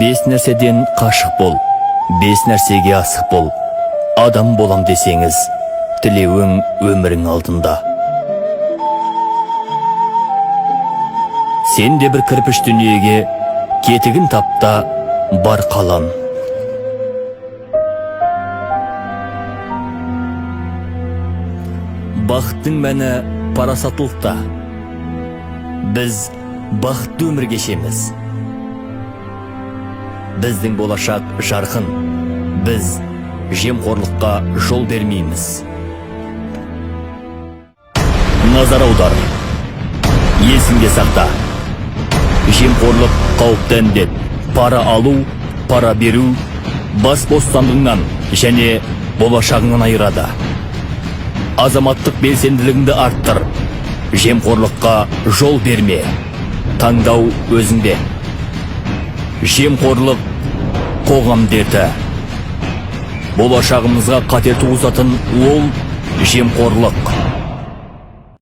Бес нәрседен қашық бол, бес нәрсеге асық бол. Адам болам десеңіз, тілеуің өмірің алдында. Сен де бір кірпіш дүниеге кетігін тапта бар қалан. Бақыттың мәні парасаттылықта. Біз бақытты өмір кешеміз. Біздің болашақ жарқын. Біз жемқорлыққа жол бермейміз. Назар аудар. Есіңде сақта. Жемқорлық қауіпті індет. Пара алу, пара беру бас бостандығыңнан және болашағыңнан айырады. Азаматтық белсенділігіңді арттыр. Жемқорлыққа жол берме. Таңдау өзіңде. Жемқорлық қоғам дерті. Болашағымызға қатер туғызатын ол жемқорлық.